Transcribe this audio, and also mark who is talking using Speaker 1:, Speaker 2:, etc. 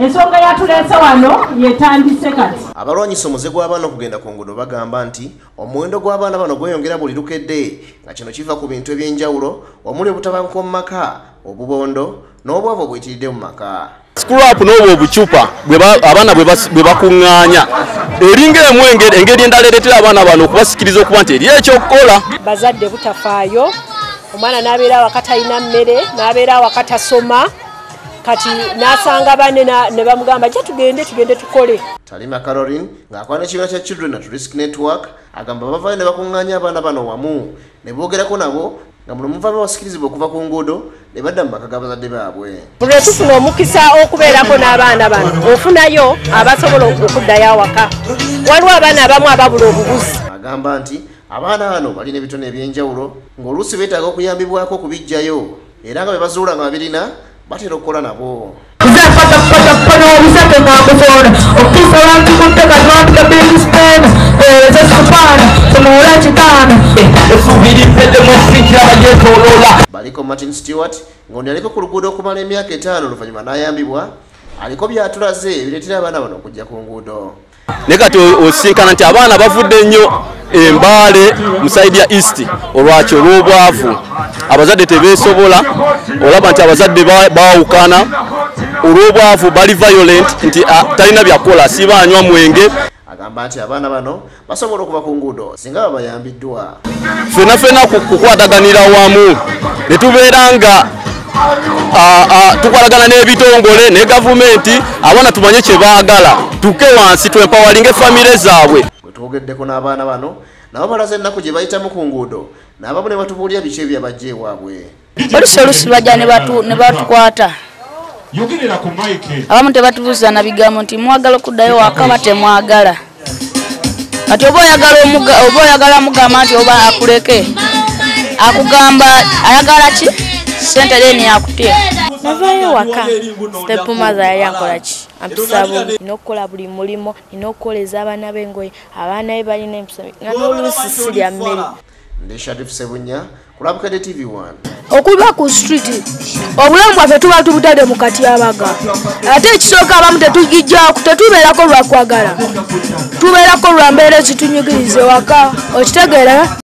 Speaker 1: Ensonga yatuleese wano yetandise kati.
Speaker 2: Abalwanyisa omuze gw'abaana okugenda ku nguudo bagamba nti omuwendo gw'abaana bano gweyongera buli lukedde, nga kino kiva ku bintu eby'enjawulo omuli obutabanguko mu maka, obubondo n'obwavu obuyitiridde mu maka.
Speaker 3: Scrap n'obwo obucupa abaana bwe bakuŋŋaanya eringa emu engeri endala ereetera abaana bano okubasikiriza okuba nti eri ekyokukola.
Speaker 4: Bazadde butafaayo, omwana n'abeera awaka talina mmere, n'abeera awaka tasoma, kati n'asanga banne ne bamugamba jja tugende tukole.
Speaker 2: Talima Caroline ng'akola n'ekibiina kya Children at Risk Network agamba bavaayo ne bakuŋŋaanya abaana bano wamu ne boogerako nabo nga muno muvaamu abasikirizibwa okuva ku nguudo ne badda mu maka g'abazadde baabwe.
Speaker 4: Buli lwe tufuna omukisa okubeerako n'abaana bano ofunayo abasobola okuddayo awaka. Waliwo abaana abamu ababula obubuzi.
Speaker 2: Agamba nti abaana bano balina ebitone eby'enjawulo ng'oluusi beetaaga okuyambibwako okubiggyayo era nga bwe bazuula nga babirina batera okukola nabo. Baliko Martin Stewart ng'ono yaliko ku luguudo okumala emyaka 5 oluvannyuma n'ayambibwa, aliko by'atulaze ebireetera abaana bano okujja ku nguudo.
Speaker 3: Naye kati osinkana nti abaana bavudde nnyo Embaale mu sayidi ya East olwaki olw'obwavu, abazadde tebeesobola, olaba nti abazadde baawukana olw'obwavu, bali violent nti talina byakukola, asiba anywa mwenge.
Speaker 2: Agamba nti abaana bano basobola okuva ku nguudo singa babayambiddwa.
Speaker 3: Ffenna ffenna kukwataganira wamu ne tubeera nga tukwatagana n'ebitongole ne gavumenti, abaana tumanye kye baagala, tukke wansi twempawalinge famire zaabwe.
Speaker 2: Bwe twogeddeko n'abaana bano nabo balaze ennaku gye bayitamu ku nguudo n'abamu ne batubuulira biki ebyabajja ewaabwe.
Speaker 5: Oluusi oluusi bajja ne batukwata. Abamu tebatubuuza na bigambo nti mwagala okuddayo waka oba temwagala. Kati oba oyagala mugamba nti oba akuleke, akugamba ayagala ki? Ssente then akutya.
Speaker 6: Navaayo waka, step mother yali ankola ki? Ampisa bubi. Nina okukola buli mulimu, nina okukoleza abaana b'engoye, abaana be balina empisa nga n'oluusi sirya mmere.
Speaker 2: Ndi Sharif Sebunya ku Bukedde TV1.
Speaker 7: Okuba ku street obulamu bwaffe tuba tubutadde mu katyabaga, ate ekisooka abamu tetugijjaku, tetubeerako lwa kwagala, tubeerako lwa mbeera ezitunyigiriza ewaka, okitegeera.